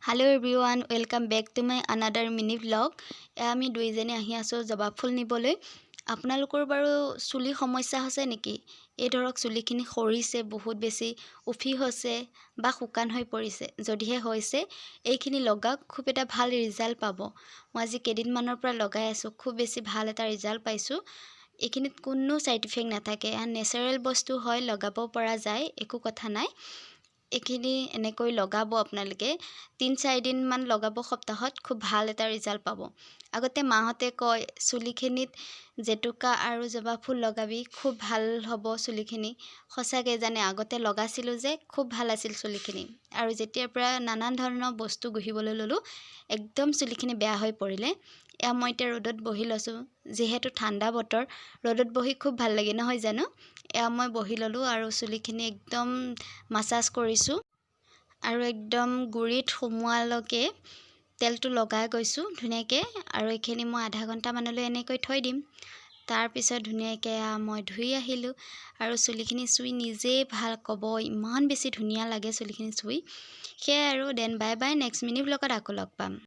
Hello everyone, welcome back to my another mini vlog. এয়া আমি দুইজনী আহি আছোঁ জবা ফুল নিবলৈ। আপোনালোকৰ বাৰু চুলি সমস্যা হৈছে নেকি? এই ধৰক চুলিখিনি সৰিছে, বহুত বেছি উফি হৈছে বা শুকান হৈ পৰিছে। যদিহে হৈছে, এইখিনি লগাওক, খুব এটা ভাল ৰিজাল্ট পাব। মই আজি কেইদিনমানৰ পৰা লগাই আছোঁ, খুব বেছি ভাল এটা ৰিজাল্ট পাইছোঁ। এইখিনিত কোনো ছাইড ইফেক্ট নাথাকে, এয়া নেচাৰেল বস্তু হয়, লগাব পৰা যায়, একো কথা নাই। এইখিনি এনেকৈ লগাব আপোনালোকে, 3-4 দিনমান লগাব সপ্তাহত, খুব ভাল এটা ৰিজাল্ট পাব। আগতে মাহঁতে কয়, চুলিখিনিত জেতুকা আৰু জবা ফুল লগাবি, খুব ভাল হ'ব চুলিখিনি। সঁচাকৈ জানে, আগতে লগাইছিলোঁ যে খুব ভাল আছিল চুলিখিনি আৰু যেতিয়াৰ পৰা নানান ধৰণৰ বস্তু ঘঁহিবলৈ ল'লোঁ, একদম চুলিখিনি বেয়া হৈ পৰিলে। এয়া মই এতিয়া ৰ'দত বহি লৈছোঁ। যিহেতু ঠাণ্ডা বতৰ, ৰ'দত বহি খুব ভাল লাগে, নহয় জানো? এয়া মই বহি ল'লোঁ আৰু চুলিখিনি একদম মাছাজ কৰিছোঁ আৰু একদম গুৰিত সোমোৱালৈকে তেলটো লগাই গৈছোঁ ধুনীয়াকৈ। আৰু এইখিনি মই আধা ঘণ্টামানলৈ এনেকৈ থৈ দিম। তাৰপিছত ধুনীয়াকৈ মই ধুই আহিলোঁ আৰু চুলিখিনি চুই নিজেই ভাল ক'ব, ইমান বেছি ধুনীয়া লাগে চুলিখিনি চুই। সেয়াই আৰু, then bye bye, next mini ভ্লগত আকৌ লগ পাম।